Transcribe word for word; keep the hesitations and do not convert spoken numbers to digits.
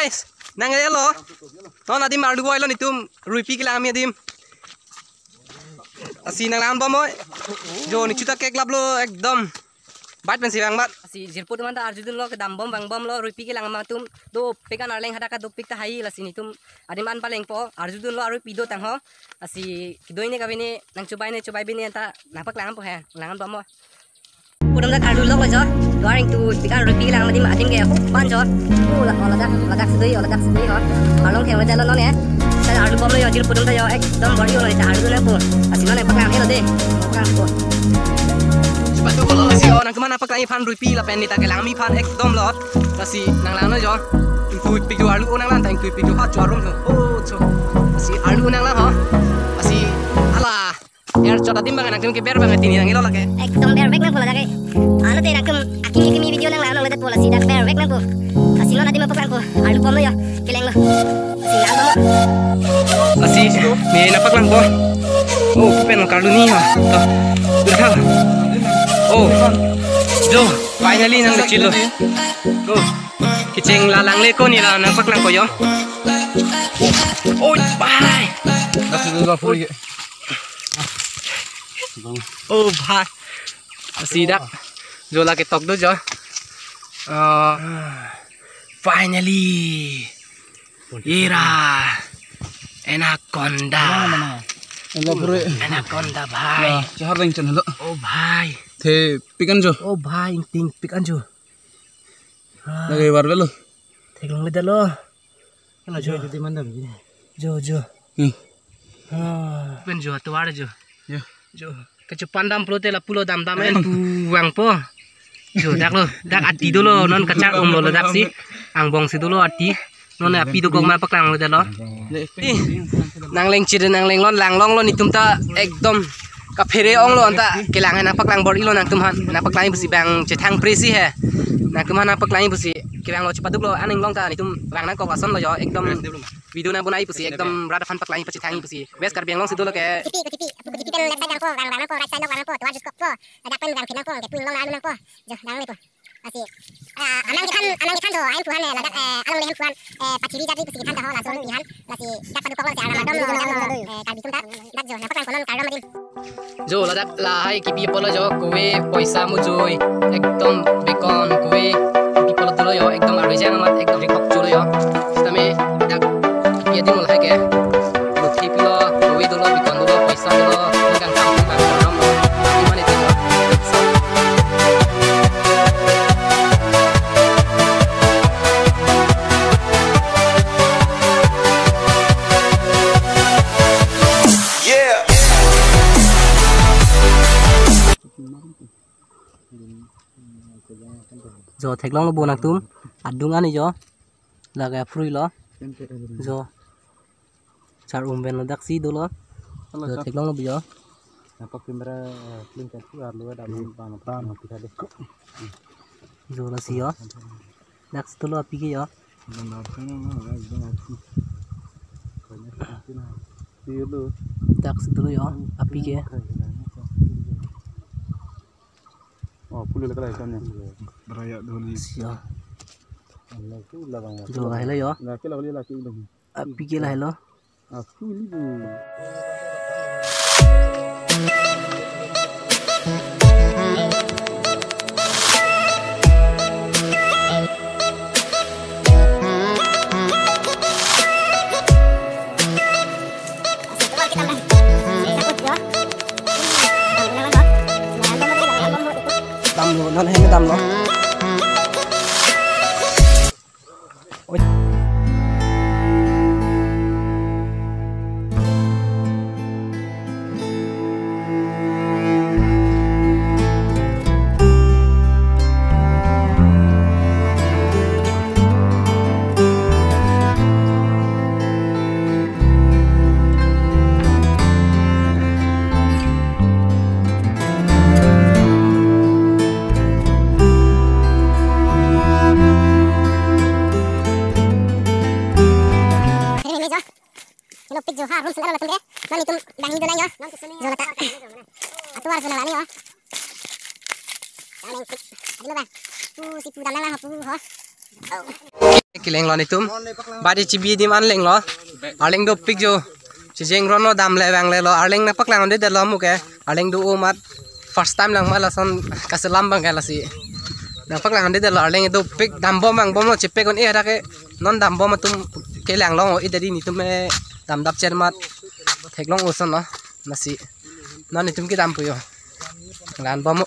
Guys, nang elo. Non adim arlu boy lo netum ruipi kelang ami adim. Lasi nang lang bom oi. Jo netum ta keklap lo ekdom. Bat pensi bang bat. Lasi jirpo atum anta arjudun lo kedam bom bang bom lo ruipi kelang ama atum. Dopik an arleng hadak dopik ta hai lasi netum adim an palengpo arjudun lo aruipi do tang ho. Lasi kedoi ne kavine nang chubai ne chubai bine anta nangpaklang po he. Lang bom oi. Pudum dak arlu lok lo jo. Duar ingtu pik an ruipi lang adim adim ke aku pan jo. Oh, la, oh, ladak, ladak sudui, oh, ladak sudui, ho. Arlong theng lo jalo non ya. Sa arlu bom lo jo, jir pudum ta jo, ekdom bor-i lo, sa arlu na po. Lasi non paklang helo de. Paklang po. Sepatu kalau lasi, oh, nangtum an paklang iphan ruipi lapen neta kelang ami phan ekdom lo. Lasi nang lang lo jo. Ingtu pik do arlu nang lang, ta ingtu pik do ha, chuarum tu. Oh, cho. Lasi arlu nang lang ho. Lasi, ala. Air chot adim bang nangtum ke ber bang tini nang ilo lake. Ekdom ber bek nangpo lake. Ano te nangtum akimi akimi video nang lang nang ledet po lasi dak ber bek nangpo. Lasi non adim apa nangpo. Arlu bom lo ya. Kelang lo. Lasi lang bom lo. Lasi ne nangpaklangpo. Oh, pu pen lo karlu ni ha. To. Udah. Oh. Jo, finally nang kecil lo. Oh. Kecheng la lang le ko ne la nangpaklangpo jo. Oh, bye. Dak sudah dua puluh ya. Oh, bhai. Lasi dak. Jo la ketok do jo. Ah, finally. Ira. Anaconda. Anaconda, bhai. Chahar dang channel lo. Oh, bhai. The pik an jo. Oh, bhai, ingting pik an jo. Ah. Lagi bar belo. Theklong le dalo. Kena jo. Jo, jo. Hmm. Ah. Pen jo, atuar jo. Ya. Jo. Kechupan dam pulote lapu lo dam dam en tu vangpo. Jo, dak lo, dak ati dolo, non kachar um lo, lo dak si. Angbong si dolo ati. Non api dokok ma paklang lo dalo. Ih, nang leng chiri nang leng lon lang long lo netum ta ekdom kaphere ong lo anta kelang nangpaklang bor-i lo nangtum han nangpaklang pusi bang chethang presi he nangtum han nangpaklang pusi kevang lo chepaduk lo aning long ta netum vang nangkok ason lo jo ekdom video nang bonai pusi ekdom rat aphan paklang pachethang pusi West Karbi Anglong si dolo ke. Tipi ko tipi apu ko tipi pen left side nangpo vang vang nangpo right side lo vang nangpo tuar juskok po ladak pen vang phin nangpo ke pun long na alu nangpo jo nang le po. Lasi, ah, anang kethan, anang kethan do, ahin phu han, eh, ladak, eh, along le ahin phu han, eh, pachiri jari pusi kethan do ho, laso ahin phu han, lasi, dak padukok lo, lasi, aram adom lo, adom lo, eh, Karbi atum dak, dak jo, nangpaklang konon, Karbi atum adim. Jo, ladak lahai kipi apot lo jo, kove, poisa mujoi, ekdom bekon, kove, kipi apot lo dolo jo, ekdom arve jang amat, ekdom rekhok cholo jo, sitame, dak, kipi adim lahai ke, lo kipi lo, kove dolo, bekon dolo, poisa dolo, nang kang sam, kang sam, iman itu. Jo theklong lo bo nangtum adung ani jo lake aphrui lo jo. Char um pen lo dak si dolo. Halo, jo sir. Theklong lo bijo. Apa kamera, eh, film kan tu arlo ada main pan pan kita deh. Jo lasi jo. Dak si dolo api ke jo. Dak si dolo jo api ke. Oh, pulih lagi lah ikannya. Beraya dulu. Si jo. Jo lahai lo jo. Laki lagi laki dong. Api ke lahai lo. Api ni bu. Dam lo, non hem dam lo. Oi. Hello, pik jo ha, room sendal latum ke. Non itum dangi dona jo. Jo lata. Atuar sendal ani jo. Yang pik. Adi lo ba. Tu si pu dam lang ho pu ho. Keleng lo netum. Bari chibi adim an leng lo. Arleng dopik jo. Chijeng ron lo, dam le vang le lo. Arleng nangpaklang un-edetlo muke. Arleng do amat first time lang ma lason kaselam abang ke lasi. Nangpaklang un-edetlo, arleng dopik, dambom vangbom lo, chepek un-e dak ke. Non dambom atum kelang lo, ida di netum me dam dap cher mat. Theklong oson lo. Lasi. Non netum kedam pu jo. Langbom.